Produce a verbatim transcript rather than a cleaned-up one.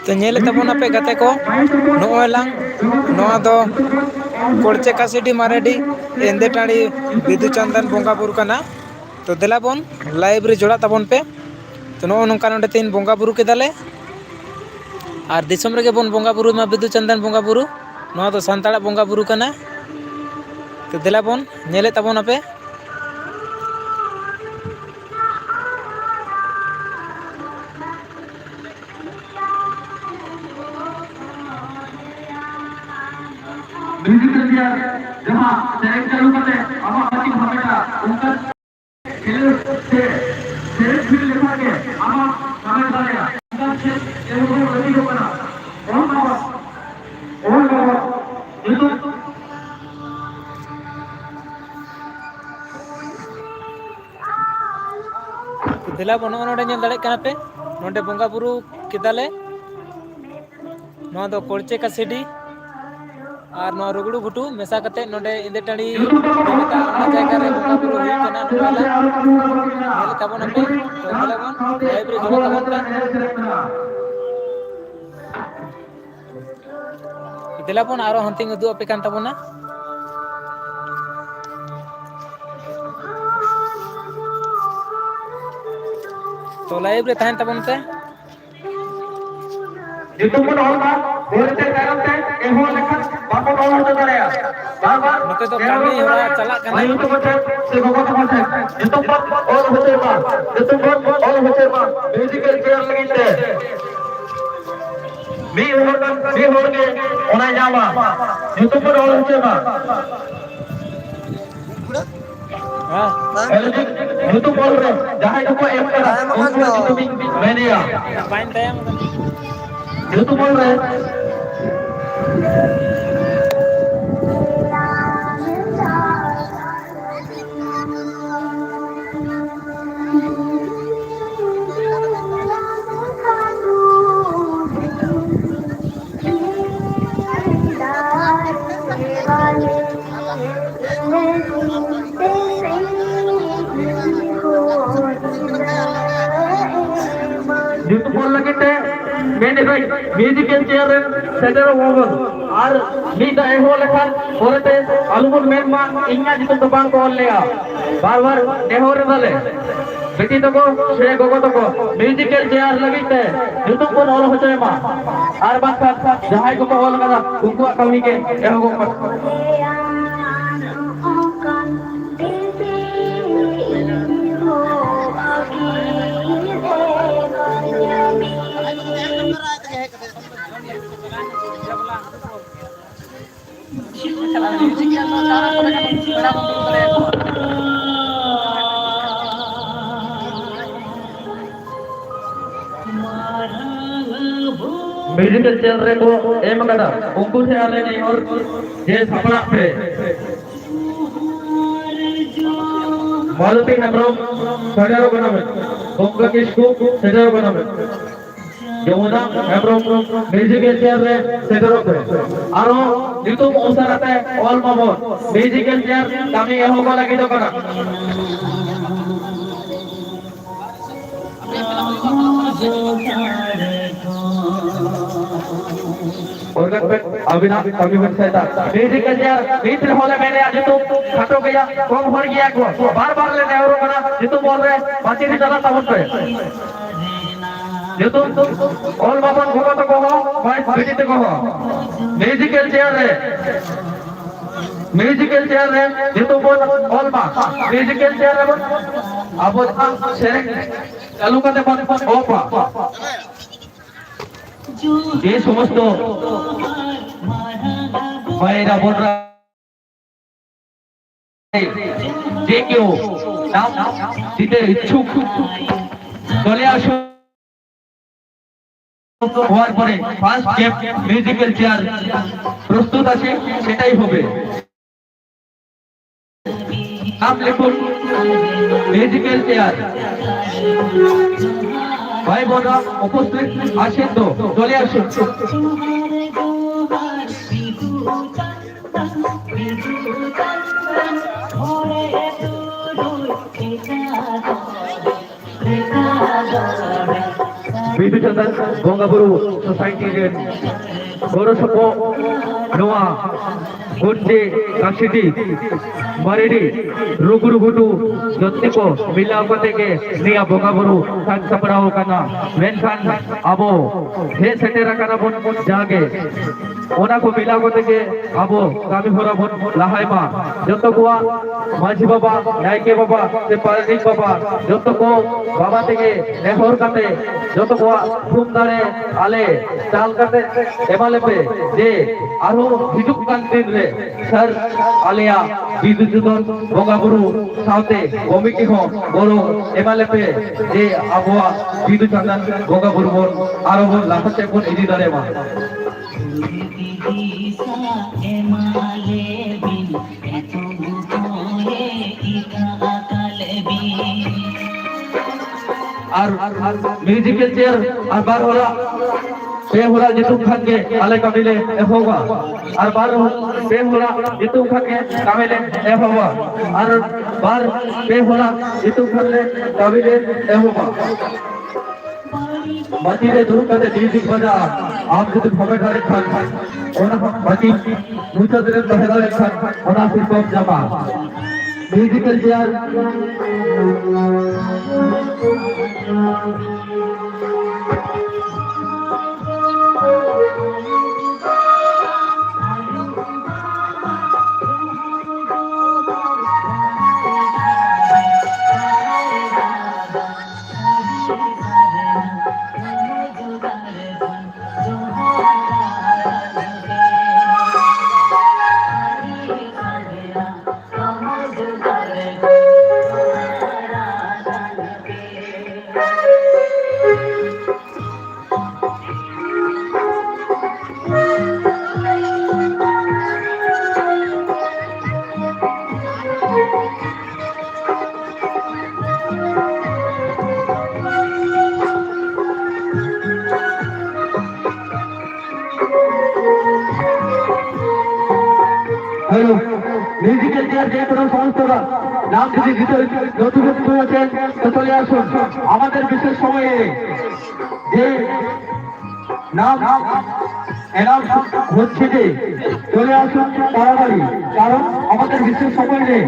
ᱛᱚ ᱧᱮᱞᱮᱫ ᱛᱟᱵᱚᱱᱟᱯᱮ ᱜᱟᱛᱮ ᱠᱚ, ᱱᱚᱜᱼᱚᱭ ᱞᱟᱝ, ᱱᱚᱣᱟ ᱫᱚ ᱠᱚᱲᱪᱮ ᱠᱟᱥᱤᱰᱤ ᱢᱟᱨᱮᱰᱤ ᱮᱱᱫᱮᱴᱟᱹᱲᱤ ᱵᱤᱫᱩ ᱪᱟᱸᱫᱟᱱ ᱵᱚᱸᱜᱟ ᱵᱩᱨᱩ ᱠᱟᱱᱟ᱾ ᱛᱚ ᱫᱮᱞᱟ ᱵᱚᱱ ᱞᱟᱭᱤᱵᱷ ᱨᱮ ᱡᱚᱲᱟᱜ ᱛᱟᱵᱚᱱ ᱯᱮ᱾ ᱛᱚ ᱱᱚᱜᱼᱚ ᱱᱚᱝᱠᱟ ᱱᱚᱰᱮ ᱛᱮᱦᱮᱧ ᱵᱚᱸᱜᱟ ᱵᱩᱨᱩ ᱠᱮᱫᱟᱞᱮ, ᱟᱨ ᱫᱤᱥᱚᱢ ᱨᱮᱜᱮ ᱵᱚᱱ ᱵᱚᱸᱜᱟ ᱵᱩᱨᱩᱭ ᱢᱟ ᱵᱤᱫᱩ ᱪᱟᱸᱫᱟᱱ ᱵᱚᱸᱜᱟ ᱵᱩᱨᱩ᱾ ᱱᱚᱣᱟ ᱫᱚ ᱥᱟᱱᱛᱟᱲᱟᱜ ᱵᱚᱸᱜᱟ ᱵᱩᱨᱩ ᱠᱟᱱᱟ᱾ ᱛᱚ ᱫᱮᱞᱟ ᱵᱚᱱ ᱧᱮᱞᱮᱫ ᱛᱟᱵᱚᱱᱟᱯᱮ᱾ ᱢᱤᱣᱡᱤᱠ ᱪᱮᱭᱟᱨ ᱡᱟᱦᱟᱸ ᱥᱮᱨᱮᱧ ᱪᱟᱹᱞᱩ ᱠᱟᱛᱮ ᱟᱢᱟᱜ ᱯᱟᱹᱛᱤ ᱦᱟᱢᱮᱴᱟ ᱚᱱᱠᱟ ᱠᱷᱮᱞᱳᱰ ᱥᱮ ᱥᱮᱨᱮᱧ ᱯᱷᱤᱞᱰ ᱞᱮᱠᱷᱟᱱ ᱜᱮ ᱟᱢᱟᱜ ᱦᱟᱢᱮᱴ ᱫᱟᱲᱮᱭᱟᱜᱼᱟ᱾ ᱚᱱᱠᱟ ᱪᱮᱫ ᱮᱢ ᱨᱚᱲ ᱞᱟᱹᱜᱤᱫᱚᱜ ᱠᱟᱱᱟ? ᱚᱞ ᱵᱟᱵᱚᱫ, ᱚᱞ ᱵᱟᱵᱚᱫ ᱧᱩᱛᱩᱢ ᱫᱮᱞᱟ ᱵᱚᱱ, ᱱᱚᱜᱼᱚ ᱱᱚᱰᱮ ᱧᱮᱞ ᱫᱟᱲᱮᱭᱟᱜ ᱠᱟᱱᱟ ᱯᱮ, ᱱᱚᱰᱮ ᱵᱚᱸᱜᱟ ᱵᱩᱨᱩ ᱠᱮᱫᱟᱞᱮ᱾ ᱱᱚᱣᱟ ᱫᱚ ᱠᱚᱲᱪᱮ ᱠᱟᱥᱤᱰᱤ ᱟᱨ ᱱᱚᱣᱟ ᱨᱩᱜᱽᱲᱩ ᱜᱷᱩᱴᱩ ᱢᱮᱥᱟ ᱠᱟᱛᱮ ᱱᱚᱰᱮ ᱤᱸᱫᱟᱹ ᱴᱟᱺᱰᱤ ᱠᱚ ᱢᱮᱛᱟᱜᱼᱟ, ᱚᱱᱟ ᱡᱟᱭᱜᱟ ᱨᱮ ᱵᱚᱸᱜᱟ ᱵᱩᱨᱩ ᱦᱩᱭᱩᱜ ᱠᱟᱱᱟ᱾ ᱱᱚᱣᱟ ᱞᱮ ᱧᱮᱞ ᱛᱟᱵᱚᱱ ᱟᱯᱮ, ᱛᱚ ᱫᱮᱞᱟ ᱵᱚᱱ ᱞᱟᱭᱤᱵᱷ ᱨᱮ ᱡᱚᱲᱟᱣ ᱛᱟᱵᱚᱱ ᱯᱮ᱾ ᱫᱮᱞᱟ ᱵᱚᱱ ᱟᱨᱚ ᱦᱟᱱᱛᱮᱧ ᱩᱫᱩᱜ ᱟᱯᱮ ᱠᱟᱱ ᱛᱟᱵᱚᱱᱟ᱾ ᱛᱚ ᱞᱟᱭᱤᱵᱷ ᱨᱮ ᱛᱟᱦᱮᱱ ᱛᱟᱵᱚᱱ ᱯᱮ᱾ ᱧᱩᱛᱩᱢ ᱵᱚᱱ ᱚᱞ ᱢᱟ, ᱵᱷᱩᱞ ᱛᱮ ᱛᱟᱭᱚᱢ ᱛᱮ ᱮᱦᱚᱵ ᱞᱮᱠᱷᱟᱱ ᱵᱟᱵᱚᱱ ᱚᱞ ᱦᱚᱪᱚ ᱫᱟᱲᱮᱭᱟᱜᱼᱟ᱾ ᱵᱟᱨ ᱵᱟᱨ ᱱᱚᱛᱮ ᱫᱚ ᱠᱟᱹᱢᱤ ᱦᱚᱨᱟ ᱪᱟᱞᱟᱜ ᱠᱟᱱᱟ᱾ ᱢᱟᱹᱭ ᱛᱟᱠᱚ ᱴᱷᱮᱱ ᱥᱮ ᱜᱚᱜᱚ ᱛᱟᱠᱚ ᱴᱷᱮᱱ ᱧᱩᱛᱩᱢ ᱵᱚᱱ ᱚᱞ ᱦᱚᱪᱚᱭ ᱢᱟ, ᱧᱩᱛᱩᱢ ᱵᱚᱱ ᱚᱞ ᱦᱚᱪᱚᱭ ᱢᱟ ᱢᱤᱣᱡᱤᱠᱟᱞ ᱪᱮᱭᱟᱨ ᱞᱟᱹᱜᱤᱫ ᱛᱮ᱾ ᱢᱤᱫ ᱦᱚᱲ, ᱢᱤᱫ ᱦᱚᱲ ᱜᱮ ᱚᱱᱟᱭ ᱧᱟᱢᱟ᱾ ᱧᱩᱛᱩᱢ ᱵᱚᱱ ᱚᱞ ᱦᱚᱪᱚᱭ ᱢᱟ᱾ ᱦᱮᱸ᱾ ᱧᱩᱛᱩᱢ ᱚᱞ ᱨᱮ ᱡᱟᱦᱟᱸᱭ ᱠᱚᱠᱚ ᱮᱢ ᱠᱟᱫᱟ, ᱩᱱᱠᱩᱣᱟᱜ ᱧᱩᱛᱩᱢ ᱤᱧ ᱢᱮᱱᱮᱭᱟ᱾ ᱵᱟᱹᱧ ᱛᱟᱭᱚᱢ ᱠᱟᱱᱟ᱾ ᱧᱩᱛᱩᱢ ᱚᱞ ᱨᱮ᱾ ᱧᱩᱛᱩᱢ ᱚᱞ ᱞᱟᱹᱜᱤᱫ ᱛᱮ ᱢᱮᱱᱮᱫᱟᱹᱧ, ᱢᱤᱣᱡᱤᱠᱟᱞ ᱪᱮᱭᱟᱨ ᱨᱮ ᱥᱮᱴᱮᱨᱚᱜ ᱢᱟᱵᱚᱱ᱾ ᱟᱨ ᱢᱤᱫ ᱫᱷᱟᱣ ᱮᱦᱚᱵ ᱞᱮᱠᱷᱟᱱ ᱯᱚᱨᱮᱛᱮ ᱟᱞᱚᱵᱚᱱ ᱢᱮᱱ ᱢᱟ, "ᱤᱧᱟᱹᱜ ᱧᱩᱛᱩᱢ ᱫᱚ ᱵᱟᱝ ᱠᱚ ᱚᱞ ᱞᱮᱜᱼᱟ᱾" ᱵᱟᱨ ᱵᱟᱨ ᱱᱮᱦᱚᱨ ᱮᱫᱟᱞᱮ, ᱵᱤᱴᱤ ᱛᱟᱠᱚ ᱥᱮ ᱜᱚᱜᱚ ᱛᱟᱠᱚ, ᱢᱤᱣᱡᱤᱠᱟᱞ ᱪᱮᱭᱟᱨ ᱞᱟᱹᱜᱤᱫ ᱛᱮ ᱧᱩᱛᱩᱢ ᱵᱚᱱ ᱚᱞ ᱦᱚᱪᱚᱭ ᱢᱟ᱾ ᱟᱨ ᱵᱟᱝᱠᱷᱟᱱ ᱡᱟᱦᱟᱸᱭ ᱠᱚᱠᱚ ᱚᱞ ᱠᱟᱫᱟ, ᱩᱱᱠᱩᱣᱟᱜ ᱠᱟᱹᱢᱤ ᱜᱮ ᱮᱦᱚᱵᱚᱜ ᱠᱟᱱᱟ᱾ ᱢᱤᱣᱡᱤᱠᱟᱞ ᱪᱮᱭᱟᱨ ᱨᱮᱠᱚ ᱮᱢ ᱟᱠᱟᱫᱟ, ᱩᱱᱠᱩ ᱴᱷᱮᱱ ᱟᱞᱮ ᱱᱮᱦᱚᱨ ᱡᱮ ᱥᱟᱯᱲᱟᱜ ᱯᱮ᱾ ᱢᱟᱞᱚᱛᱤ ᱦᱮᱢᱵᱨᱚᱢ ᱥᱮᱴᱮᱨᱚᱜ ᱠᱟᱱᱟ ᱵᱮᱱ, ᱜᱚᱝᱜᱟ ᱠᱤᱥᱠᱩ ᱥᱮᱴᱮᱨᱚᱜ ᱠᱟᱱᱟ ᱵᱮᱱ, ᱡᱚᱢᱩᱱᱟ ᱦᱮᱢᱵᱨᱚᱢ ᱢᱤᱣᱡᱤᱠᱟᱞ ᱪᱮᱭᱟᱨ ᱨᱮ ᱥᱮᱴᱮᱨᱚᱜ ᱯᱮ᱾ ᱟᱨᱦᱚᱸ ᱧᱩᱛᱩᱢ ᱩᱥᱟᱹᱨᱟ ᱛᱮ ᱚᱞ ᱢᱟᱵᱚᱱ, ᱢᱤᱣᱡᱤᱠᱟᱞ ᱪᱮᱭᱟᱨ ᱠᱟᱹᱢᱤ ᱮᱦᱚᱵᱚᱜ ᱞᱟᱹᱜᱤᱫᱚᱜ ᱠᱟᱱᱟ᱾ ᱚᱨᱜᱟᱱ ᱯᱮ ᱟᱹᱵᱤᱱᱟᱜ ᱠᱟᱹᱢᱤ ᱵᱮᱱ ᱥᱟᱹᱭᱫᱟ᱾ ᱢᱤᱣᱡᱤᱠᱟᱞ ᱪᱮᱭᱟᱨ ᱱᱤᱛ ᱨᱮᱦᱚᱸ ᱞᱮ ᱢᱮᱱᱮᱫᱼᱟ, ᱧᱩᱛᱩᱢ ᱠᱷᱟᱴᱚ ᱜᱮᱭᱟ, ᱠᱚᱢ ᱦᱚᱲ ᱜᱮᱭᱟ ᱠᱚ᱾ ᱵᱟᱨ ᱵᱟᱨ ᱞᱮ ᱱᱮᱦᱚᱨᱚᱜ ᱠᱟᱱᱟ, ᱧᱩᱛᱩᱢ ᱚᱞ ᱨᱮ ᱯᱟᱹᱪᱤᱨ ᱪᱟᱞᱟᱜ ᱛᱟᱵᱚᱱ ᱯᱮ᱾ ᱧᱩᱛᱩᱢ ᱚᱞ ᱢᱟᱵᱚᱱ ᱜᱚᱜᱚ ᱛᱟᱠᱚ ᱦᱚᱸ, ᱵᱷᱟᱭ ᱵᱤᱴᱤ ᱛᱟᱠᱚ ᱦᱚᱸ᱾ ᱢᱤᱣᱡᱤᱠᱟᱞ ᱪᱮᱭᱟᱨ ᱨᱮ, ᱢᱤᱣᱡᱤᱠᱟᱞ ᱪᱮᱭᱟᱨ ᱨᱮ ᱧᱩᱛᱩᱢ ᱵᱚᱱ ᱚᱞ ᱢᱟ᱾ ᱢᱤᱣᱡᱤᱠᱟᱞ ᱪᱮᱭᱟᱨ ᱨᱮᱵᱚᱱ ᱟᱵᱚ ᱡᱟᱦᱟᱸ ᱥᱮᱨᱮᱧ ᱪᱟᱹᱞᱩ ᱠᱟᱛᱮ ᱵᱚᱱ ᱚᱯᱟ᱾ ᱡᱮ ᱥᱚᱢᱚᱥᱛᱚ ᱵᱷᱟᱭᱨᱟ ᱵᱚᱱ যে কেউ নাম দিতে ইচ্ছুক চলে আসুন। হওয়ার পরে ফার্স্ট গেম মিউজিক্যাল চেয়ার প্রস্তুত আছে, সেটাই হবে। নাম লিখুন, মিউজিক্যাল চেয়ার। ভাই বোনরা উপস্থিত আছেন তো? চলে আসুন। ᱵᱤᱫᱩ ᱪᱟᱸᱫᱟᱱ ᱵᱚᱸᱜᱟ ᱵᱩᱨᱩ ᱥᱳᱥᱟᱭᱴᱤ ᱨᱮᱱ ᱜᱚᱲᱚ ᱥᱚᱯᱚᱦᱚᱫ, ᱱᱚᱣᱟ ᱜᱚᱱᱡᱮ ᱠᱟᱥᱤᱰᱤ ᱢᱟᱨᱮᱰᱤ ᱨᱩᱜᱽᱲᱩ ᱜᱷᱩᱴᱩ ᱡᱚᱛᱚ ᱠᱚ ᱢᱤᱞᱟᱣ ᱠᱟᱛᱮ ᱜᱮ ᱱᱤᱭᱟᱹ ᱵᱚᱸᱜᱟ ᱵᱩᱨᱩ ᱥᱟᱡ ᱥᱟᱯᱲᱟᱣ ᱟᱠᱟᱱᱟ᱾ ᱢᱮᱱᱠᱷᱟᱱ ᱟᱵᱚ ᱦᱮᱡ ᱥᱮᱴᱮᱨ ᱟᱠᱟᱱᱟ ᱵᱚᱱ ᱡᱟᱜᱮ ᱚᱱᱟ ᱠᱚ ᱢᱤᱞᱟᱣ ᱠᱟᱛᱮ ᱜᱮ ᱟᱵᱚ ᱠᱟᱹᱢᱤ ᱦᱚᱨᱟ ᱵᱚᱱ ᱞᱟᱦᱟᱭ ᱢᱟ᱾ ᱡᱚᱛᱚ ᱠᱚᱣᱟᱜ ᱢᱟᱹᱡᱷᱤ ᱵᱟᱵᱟ, ᱱᱟᱭᱠᱮ ᱵᱟᱵᱟ ᱥᱮ ᱯᱟᱨᱟᱱᱤᱠ ᱵᱟᱵᱟ, ᱡᱚᱛᱚ ᱠᱚ ᱵᱟᱵᱟ ᱛᱮᱜᱮ ᱱᱮᱦᱚᱨ ᱠᱟᱛᱮ ᱡᱚᱛᱚ ᱠᱚᱣᱟᱜ ᱛᱷᱩᱢ ᱫᱟᱲᱮ ᱟᱞᱮ ᱪᱟᱞ ᱠᱟᱛᱮ ᱮᱢᱟ ᱞᱮᱯᱮ, ᱡᱮ ᱟᱨᱦᱚᱸ ᱦᱤᱡᱩᱜ ᱠᱟᱱ ᱫᱤᱱ ᱨᱮ ᱥᱟᱨ ᱟᱞᱮᱭᱟᱜ ᱵᱤᱫᱩ ᱪᱚᱸᱫᱚᱱ ᱵᱚᱸᱜᱟ ᱵᱩᱨᱩ ᱥᱟᱶᱛᱮ ᱠᱚᱢᱤᱴᱤ ᱦᱚᱸ ᱜᱚᱲᱚ ᱮᱢᱟ ᱞᱮᱯᱮ, ᱡᱮ ᱟᱵᱚᱣᱟᱜ ᱵᱤᱫᱩ ᱪᱟᱸᱫᱟᱱ ᱵᱚᱸᱜᱟ ᱵᱩᱨᱩ ᱵᱚᱱ ᱟᱨᱚ ᱵᱚᱱ ᱞᱟᱦᱟ ᱥᱮᱫ ᱵᱚᱱ ᱤᱫᱤ ᱫᱟᱲᱮᱭᱟᱜ ᱢᱟ᱾ ᱟᱨ ᱢᱤᱣᱡᱤᱠᱟᱞ ᱪᱮᱭᱟᱨ ᱟᱨ ᱵᱟᱨ ᱦᱚᱲᱟᱜ, ᱯᱮ ᱦᱚᱲᱟᱜ ᱧᱩᱛᱩᱢ ᱠᱷᱟᱱ ᱜᱮ ᱟᱞᱮ ᱠᱟᱹᱢᱤ ᱞᱮ ᱮᱦᱚᱵᱟ᱾ ᱟᱨ ᱵᱟᱨ, ᱯᱮ ᱦᱚᱲᱟᱜ ᱧᱩᱛᱩᱢ ᱠᱷᱟᱱ ᱜᱮ ᱠᱟᱹᱢᱤ ᱞᱮ ᱮᱦᱚᱵᱟ᱾ ᱟᱨ ᱵᱟᱨ, ᱯᱮ ᱦᱚᱲᱟᱜ ᱧᱩᱛᱩᱢ ᱠᱷᱟᱱ ᱞᱮ ᱠᱟᱹᱢᱤ ᱞᱮ ᱮᱦᱚᱵᱟ᱾ ᱢᱟᱹᱪᱤ ᱨᱮ ᱫᱩᱲᱩᱵ ᱠᱟᱛᱮ ᱢᱤᱣᱡᱤᱠ ᱵᱟᱡᱟᱜᱼᱟ᱾ ᱟᱢ ᱡᱩᱫᱤ ᱵᱷᱚᱢᱮ ᱫᱟᱲᱮᱭᱟᱜ ᱠᱷᱟᱱ, ᱚᱱᱟ ᱦᱚᱸ ᱢᱟᱹᱪᱤ ᱢᱩᱪᱟᱹᱫ ᱨᱮᱢ ᱛᱟᱦᱮᱸ ᱫᱟᱲᱮᱭᱟᱜ ᱠᱷᱟᱱ, ᱚᱱᱟ ᱥᱤᱨᱯᱟᱹᱢ ᱧᱟᱢᱟ᱾ ᱢᱤᱣᱡᱤᱠᱟᱞ ᱪᱮᱭᱟᱨ᱾ হ্যালো, মিউজিক্যাল চেয়ার যে কোনো সংস্থা বা নাম যদি দিতে নথিভুক্ত আছেন তো চলে আসুন। আমাদের বিশেষ সময়ে যে নাম অ্যানাউন্স হচ্ছে যে চলে আসুন তাড়াতাড়ি, কারণ আমাদের বিশেষ সময় নেই।